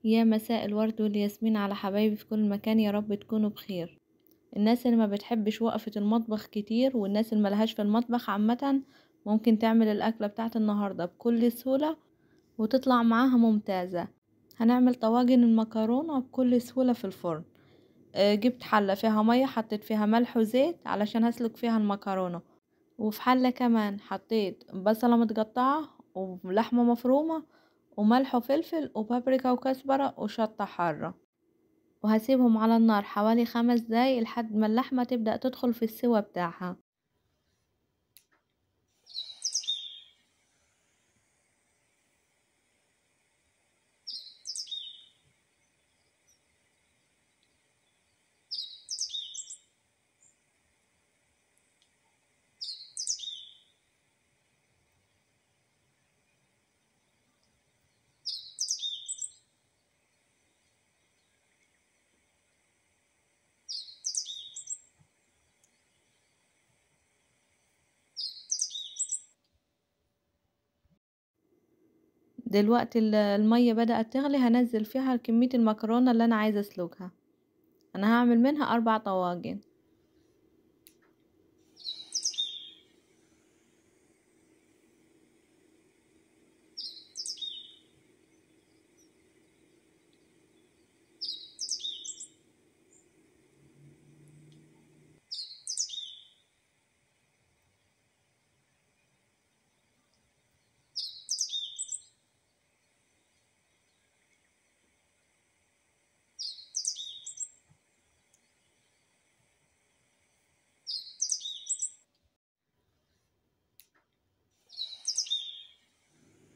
يا مساء الورد والياسمين على حبايبي في كل مكان، يا رب تكونوا بخير. الناس اللي ما بتحبش وقفة المطبخ كتير والناس اللي ملهاش في المطبخ عامة ممكن تعمل الأكلة بتاعت النهاردة بكل سهولة وتطلع معاها ممتازة. هنعمل طواجن المكرونة بكل سهولة في الفرن. جبت حلة فيها مية، حطيت فيها ملح وزيت علشان هسلق فيها المكرونة، وفي حلة كمان حطيت بصلة متقطعة ولحمة مفرومة وملح وفلفل وبابريكا وكزبرة وشطة حارة، وهسيبهم على النار حوالي 5 دقايق لحد ما اللحمة تبدأ تدخل في السوى بتاعها. دلوقتي المية بدأت تغلي، هنزل فيها كمية المكرونة اللي انا عايزة اسلقها. انا هعمل منها 4 طواجن.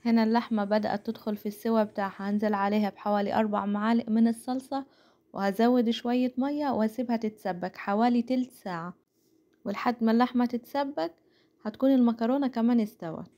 هنا اللحمة بدأت تدخل في السوى بتاعها، هنزل عليها بحوالي 4 معالق من الصلصة، وهزود شوية مية واسيبها تتسبك حوالي تلت ساعة، ولحد ما اللحمة تتسبك هتكون المكرونة كمان استوت.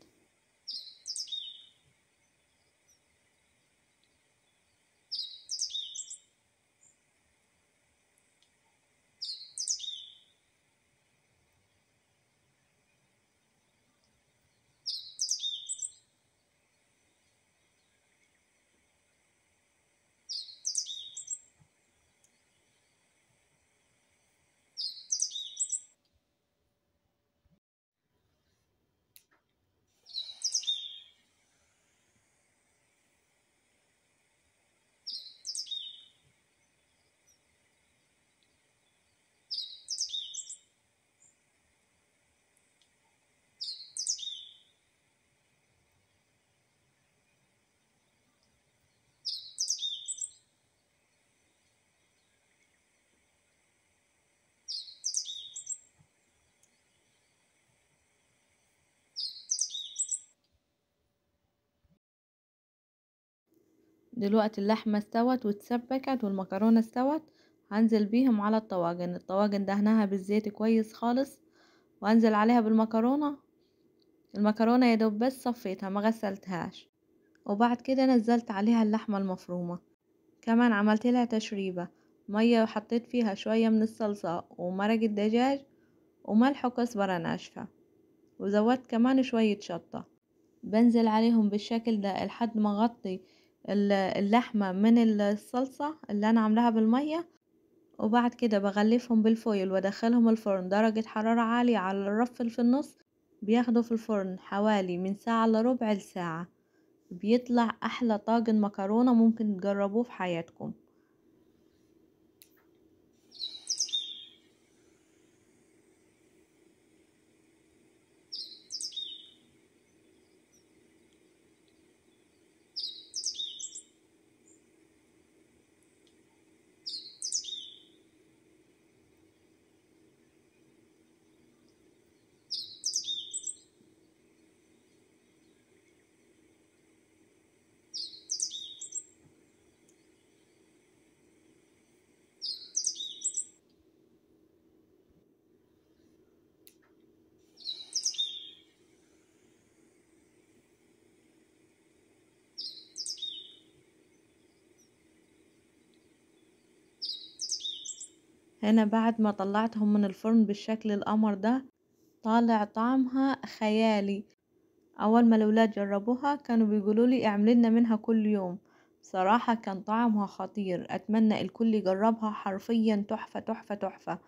دلوقتي اللحمة استوت واتسبكت والمكرونة استوت، هنزل بيهم على الطواجن. الطواجن دهنها بالزيت كويس خالص، وانزل عليها بالمكرونة. المكرونة يا دوب بس صفيتها ما غسلتهاش، وبعد كده نزلت عليها اللحمة المفرومة. كمان عملت لها تشريبة مية وحطيت فيها شوية من الصلصة ومرق الدجاج وملح وكزبرة ناشفة، وزودت كمان شوية شطة. بنزل عليهم بالشكل ده لحد ما اغطي اللحمة من الصلصة اللي انا عاملاها بالمية، وبعد كده بغلفهم بالفويل وادخلهم الفرن درجة حرارة عالية على الرف اللي في النص. بياخدوا في الفرن حوالي من ساعة الا ربع لساعة، بيطلع احلى طاجن مكرونة ممكن تجربوه في حياتكم. هنا بعد ما طلعتهم من الفرن بالشكل القمر ده، طالع طعمها خيالي. اول ما الاولاد جربوها كانوا بيقولوا لي اعملي لنا منها كل يوم. صراحة كان طعمها خطير، اتمنى الكل يجربها، حرفيا تحفة تحفة تحفة.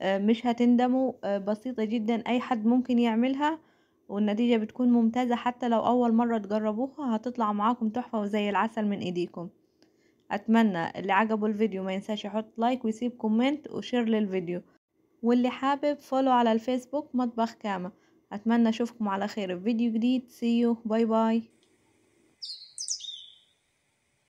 مش هتندموا، بسيطة جدا، اي حد ممكن يعملها والنتيجة بتكون ممتازة. حتى لو اول مرة تجربوها هتطلع معاكم تحفة وزي العسل من ايديكم. اتمنى اللي عجبه الفيديو ما ينساش يحط like ويسيب comment و share للفيديو، واللي حابب follow على الفيسبوك مطبخ كامة. اتمنى اشوفكم على خير في فيديو جديد. See you. Bye bye.